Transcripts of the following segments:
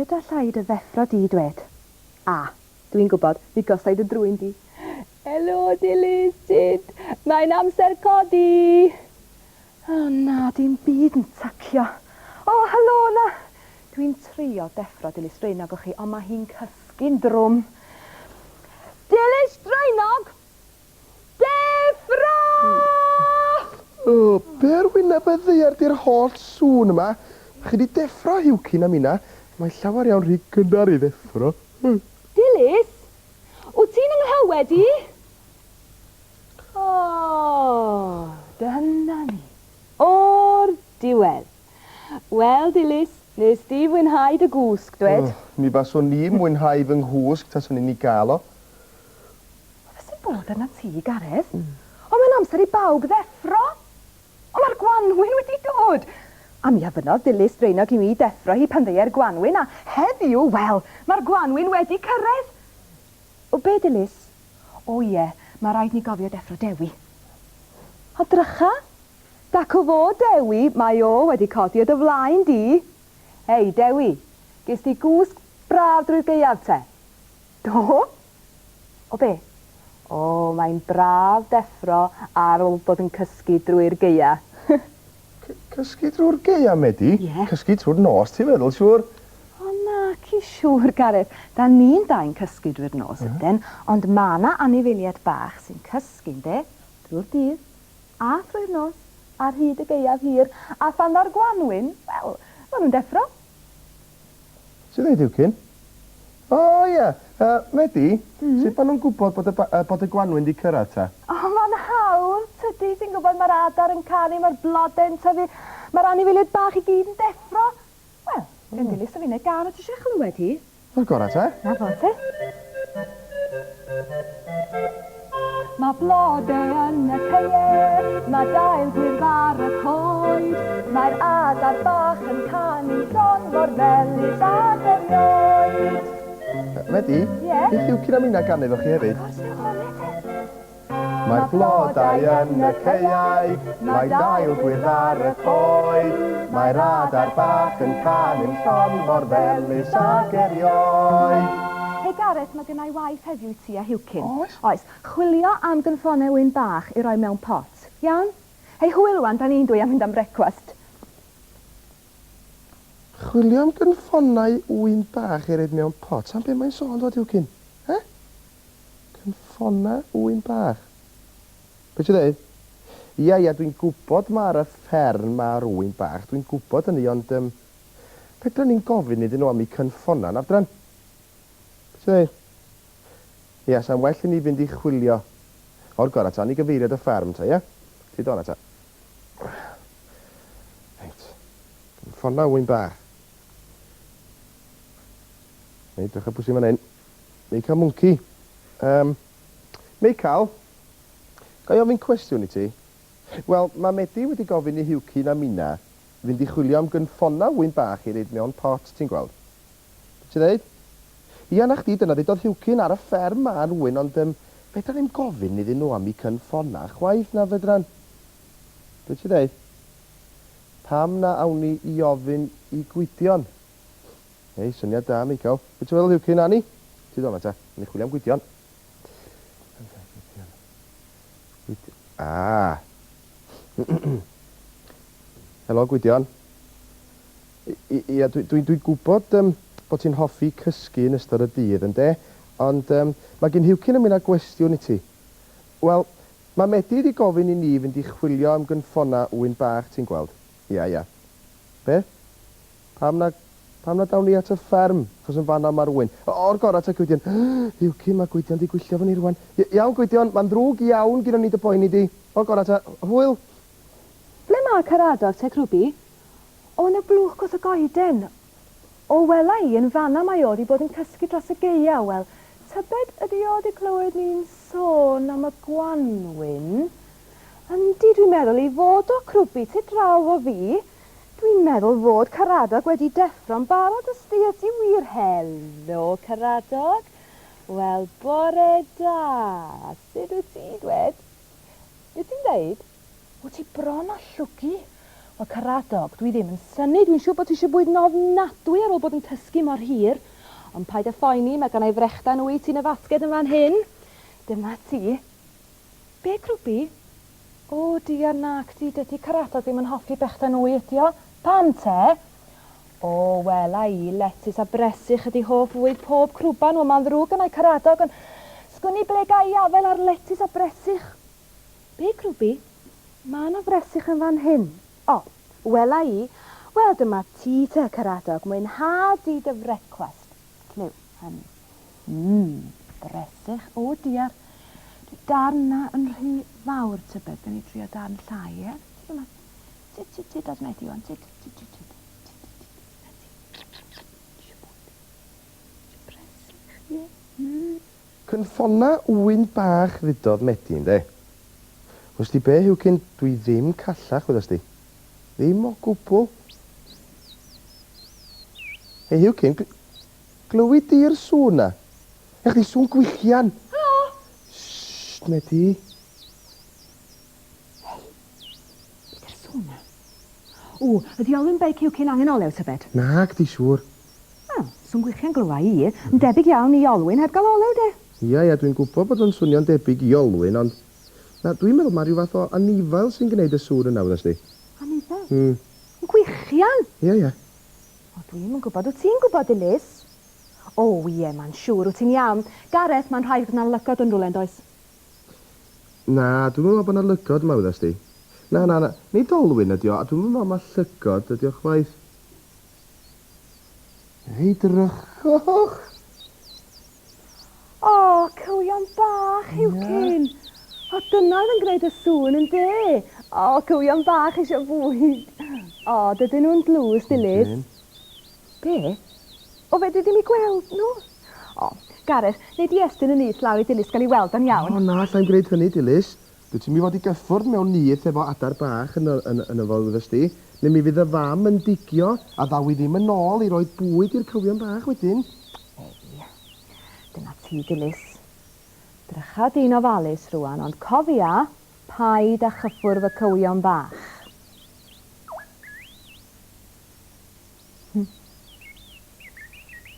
Sut alla i dy ddeffro di, dwed? A, dwi'n gwybod, mi gosa i dy drwyn di. Helo, Dilys, sut? Mae'n amser codi! O na, dim byd yn tacio. O, helo 'na! Dwi'n trio deffro Dilys Draenog o chi, ond mae hi'n cysgu'n drwm. Dilys Draenog! Deffro! O, be ar wyneb y ddaear 'di'r holl sŵn yma? Chi 'di deffro Huwcyn a minna. Mae llawer iawn rhy gynnar i ddeffro. Dilys? Wyt ti'n 'y nghlywed i? O, dyna ni. O'r diwedd. Wel, Dilys, nes di fwynhau dy gwsg, dwed? O, mi faswn i'n mwynhau fy nghwsg taswn i'n 'i gael o. O, be sy'n bod arnat ti, Gareth? O, mae'n amser i bawb ddeffro! O, mae'r gwanwyn wedi dod! A mi ofynnodd Dilys Draenog i mi deffro hi pan ddeuai'r gwanwyn, a heddiw, wel, mae'r gwanwyn wedi cyrraedd! O, be, Dilys? O ie, mae raid ni gofio deffro Dewi. O drycha! Dacw fo, Dewi, mae o wedi codi o dy flaen di! Hei, Dewi, ges di gwsg braf drwy'r gaeaf te? Do? O be? O, mae'n braf deffro ar ôl bod yn cysgu drwy'r gaea. Cysgu drwy'r gaea, Medi? Ie. Cysgu trwy'r nos, ti'n feddwl, siŵr? O, naci siŵr, Gareth. Da ni'n dau'n cysgu drwy'r nos, yden, ond ma' 'na anifeiliaid bach sy'n cysgu, ynde, drwy'r dydd, a thrwy'r nos, ar hyd y gaeaf hir, a phan ddaw'r gwanwyn, wel, ma' nhw'n deffro. Sut ddeud Huwcyn? O ie, yy Medi, sut ma' nhw'n gwybod bod y ba- yy bod y gwanwyn 'di cyrraedd ta? O ma'n hawdd, tydi, ti'n gwybod ma'r adar yn canu, ma'r blode'n tyfu, ma'r anifeiliaid bach i gyd yn deffro. Wel, gen Dilys a finne gân, wyt ti eisiau chlywed hi? O'r gorau te. Na fo te. Mae blode yn y caeau, mae dail gwyrdd ar y coed, mae'r adar bach yn canu llon mor felys ag erioed. Medi? Ie? Beth yw Curamina ganu efo chi hefyd? Of course, newch honna te. Mae'r blodau yn y caeau, mae dail gwyrdd ar y coed, mae'r adar bach yn canu'n llon mor felys ag erioed. Hei Gareth, mae gynna i waith heddiw i ti a Huwcyn. Oes? Oes. Chwilio am gynffonnau wyn bach i roi mewn pot. Iawn? Hei hwyl wan, da ni'n dwy am fynd am brecwast. Chwilio am gynffonnau wyn bach i roid mewn pot? Am be mae'n sôn ddo, Huwcyn? He? Cynffona ŵyn bach. Be ti'n ddeud? Ia, ia, dwi'n gwybod ma' ar y fferm ma'r ŵyn bach, dwi'n gwybod hynny, ond yym, fedran ni'm gofyn iddyn nhw am eu cynffona, na fedran? Be ti'n ddeud? Ia, sa'n well i ni fynd i chwilio. O'r gorau ta, ni gyfeiriad y fferm ta, ia? Ti dona ta. Reit. Cynffona ŵyn bach. Reit, drycha pwy sy'n fan hyn. Meical Mwnci. Yym, Meical, ga i ofyn cwestiwn i ti? Wel, mae Medi wedi gofyn i Huwcyn a minna fynd i chwilio am gynffonna ŵyn bach i roid mewn pot, ti'n gweld. Be ti'n ddeud? Ia, 'na chdi, dyna ddeudodd Huwcyn, ar y fferm ma'r ŵyn, ond yym, fedran ni'm gofyn iddyn nhw am 'u cynffonna chwaith, na fedran? Be ti'n ddeud? Pam na awn ni i ofyn i Gwydion? Hei, syniad da, Meical. Be ti'n feddwl, Huwcyn, Ani? Ti ddod 'ma ta. Ni chwilio am Gwydion. Gwydion. Gwydion. Ah! Helo, Gwydion. Ia, dwi'n dwi, dwi gwybod um, bod ti'n hoffi cysgu yn ystod y dydd, ynde? Ond um, mae gen Huwcyn yn mynd â gwestiwn i ti. Wel, mae Medi wedi gofyn i ni fynd i chwilio am gynffonna ŵyn bach, ti'n gweld. Ia, ia. Be? Pam na... pam na dawn ni at y fferm? Achos yn fan'na ma'r ŵyn. O'r gorau ta, Gwydion. Huwci, ma' Gwydion 'di gwylltio efo ni rŵan. Iawn, Gwydion, ma'n ddrwg iawn gynnon ni dy boeni di. O'r gorau ta. Hwyl! Ble ma' Caradog te, Crwbi? O, yn y blwch wrth y goeden. O, wela i, yn fan'na mae o 'di bod yn cysgu dros y gaea. Wel, tybed ydi o 'di clywed ni'n sôn am y gwanwyn? Yndi, dwi'n meddwl ei fod o, Crwbi, tyd draw efo fi. Dwi'n meddwl fod Caradog wedi deffro'n barod ysti, ydi wir? Helo, Caradog. Wel, bore da. Sut wyt ti, dwed? Be ti'n ddeud? Wyt ti bron â llwgu? Wel, Caradog, dwi ddim yn synnu. Dwi'n siŵr bod ti eisiau bwyd yn ofnadwy ar ôl bod yn cysgu mor hir. Ond paid â phoeni, mae gynna i frechdan wyt yn y fasged yn fan hyn. Dyma ti. Be, Crwbi? O, diar, nac di, dydi Caradog ddim yn hoffi brechdan wy, ydi o? Pam te? O, wela i, letys a bresych ydi hoff fwyd pob crwban. Wel, mae'n ddrwg gynna i Caradog, ond sgwn i ble ga i afael ar letys a bresych. Be, Crwbi? Mae 'na fresych yn fan hyn. O, wela i. Wel, dyma ti te, Caradog. Mwynha di dy frecwast. Clyw, honey. Mmm, bresych. O, diar. Di darn 'na yn rhy fawr, tybed. Gawn ni drio darn llai, ie? Tyd yma. Tyd, tyd, tyd at Medi wan. Tyd, tyd, tyd, tyd. Tyd, tyd, tyd. Na ti. Isio bwyd. Isio bresych, ie? Mmm. Cynffonna ŵyn bach ddudodd Medi ynde? Wst ti be Huwcyn, dwi ddim callach wyddost ti. Ddim o gwbl. Hei Huwcyn, glywi di'r sŵn 'na? Ia chdi, sŵn gwichian! Helo! Shh, Medi. Hei, be di'r sŵn 'na? Ww, ydi olwyn beic Huwcyn angen olew tybed? Nag di siŵr. Wel, swn gwichian glywa i, yn debyg iawn i Olwyn heb gael olew de. Ia, ia, dwi'n gwybod bod o'n swnio'n debyg i Olwyn, ond... Na, dwi'n meddwl mai rhyw fath o anifail sy'n gwneud y sŵn yna, wyddost ti. Anifail? Mm. Yn gwichian? Ia, ia. O, dwi'm yn gwybod. Wyt ti'n gwybod, Dilys? O, ie, ma'n siŵr, wyt ti'n iawn. Gareth, ma'n rhaid bod 'na lygod yn rhywle, yn does? Na, dwi'm yn meddwl bod 'na lygod yma, wyddost ti. Na, na, na, nid olwyn ydi o, a dwi'm yn meddwl mai llygod ydi o chwaith. Hei, drychwch! O, cywion bach, Huwcyn! O, dyna oedd yn gwneud y sŵn, ynde? O, cywion bach eisiau bwyd. O, dydyn nhw'n dlws, Dilys. Ydyn. Be? O, fedri di'm eu gweld nhw? O, Gareth, nei di estyn y nyth lawr i Dilys gael ei weld o'n iawn? O, na, alla i'm gwneud hynny, Dilys. Dwyt ti'm i fod i gyffwrdd mewn nyth efo adar bach yno yn yno fo wyddost ti, neu mi fydd y fam yn digio a ddaw hi ddim yn ôl i roid bwyd i'r cywion bach wedyn. Ei, dyna ti, Dilys. Drycha di'n ofalus rŵan, ond cofia, paid â chyffwrdd y cywion bach.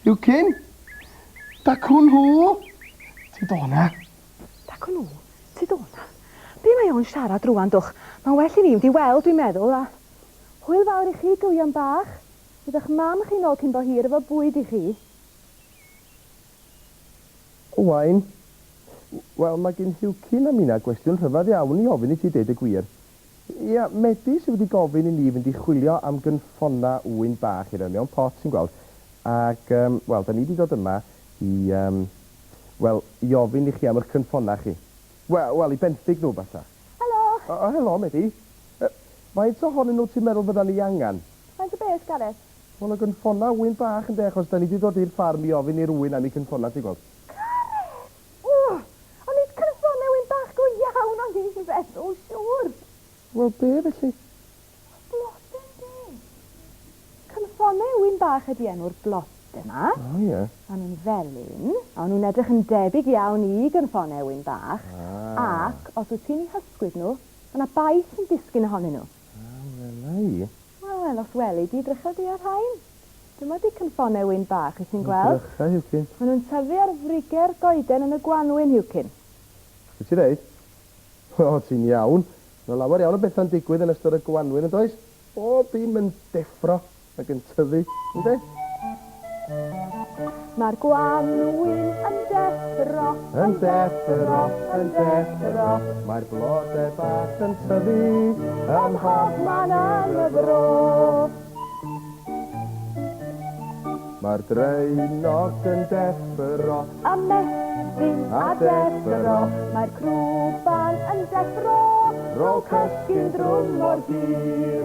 Huwcyn! Dacw nhw! Tyd o 'na. Dacw nhw? Tyd o 'na. Be mae o'n siarad rŵan, dwch? Mae'n well i fi mynd i weld, dwi'n meddwl, a hwyl fawr i chi, gywion bach. Fydd 'ych mam chi nôl cyn bo hir efo bwyd i chi. Owain, Wel, mae gin Huwcyn a minna gwestiwn rhyfedd iawn i ofyn i ti, deud y gwir. Ia, Medi sydd wedi gofyn i ni fynd i chwilio am gynffonna ŵyn bach i roi mewn pot, ti'n gweld. Ac, yym, wel, da ni 'di dod yma i, yym, wel, i ofyn i chi am eich cynffonna chi. Wel, wel, i benthyg nhw, falla. Helo! O, o, helo, Medi. Yy, faint ohonyn nhw ti'n meddwl fyddan ni angen? Faint o beth, Gareth? Wel, y gynffonna ŵyn bach, ynde, achos da ni 'di dod i'r ffarm i ofyn i'r ŵyn am eu cynffonna, ti'n gweld. Gareth! O! Ond nid cynffonna ŵyn bach go iawn o'n i'n feddwl, siŵr. Wel, be felly? Wel, blodyn de. Cynffone ŵyn bach ydi enw'r blode 'ma. O, ie. Ma' nhw'n felyn, a o'n nhw'n edrych yn debyg iawn i gynffone ŵyn bach. Ah. Ac os wyt ti'n eu hysgwyd nhw, ma' 'na baith yn disgyn ohonyn nhw. Ah, wela i. Wel, wel, os weli di, drycha di ar rhain. Dyma 'di cynffone ŵyn bach, wyt ti'n gweld? Drycha, Huwcyn. Ma' nhw'n tyfu ar frige'r goeden yn y gwanwyn, Huwcyn. Be' ti ddeud? O, ti'n iawn. Mae lawer iawn o bethau'n digwydd yn ystod y gwanwyn, yn does? Bob dim yn deffro ac yn tyfu, ynde? Mae'r gwanwyn yn deffro, Yn deffro, yn deffro, mae'r blode bach yn tyfu ym mhobman yn y fro. Mae'r draenog yn deffro. A mestyn a deffro. Mae'r crwban yn deffro. Rôl cysgu'n drwm mor hir.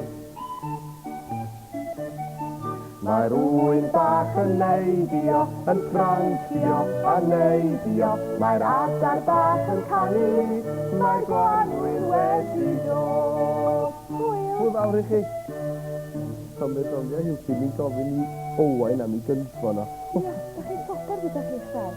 Mae'r ŵyn bach yn neidio, yn prancio a neidio. Mae'r adar bach yn canu, mae'r gwanwyn wedi dod. Hwyl. Hwyl fawr i chi. Pan meddylia Huw ti'n mynd gofyn i Owain am ei gynffon o. Ia, dach chi'n sobor gyda chi'ch dau.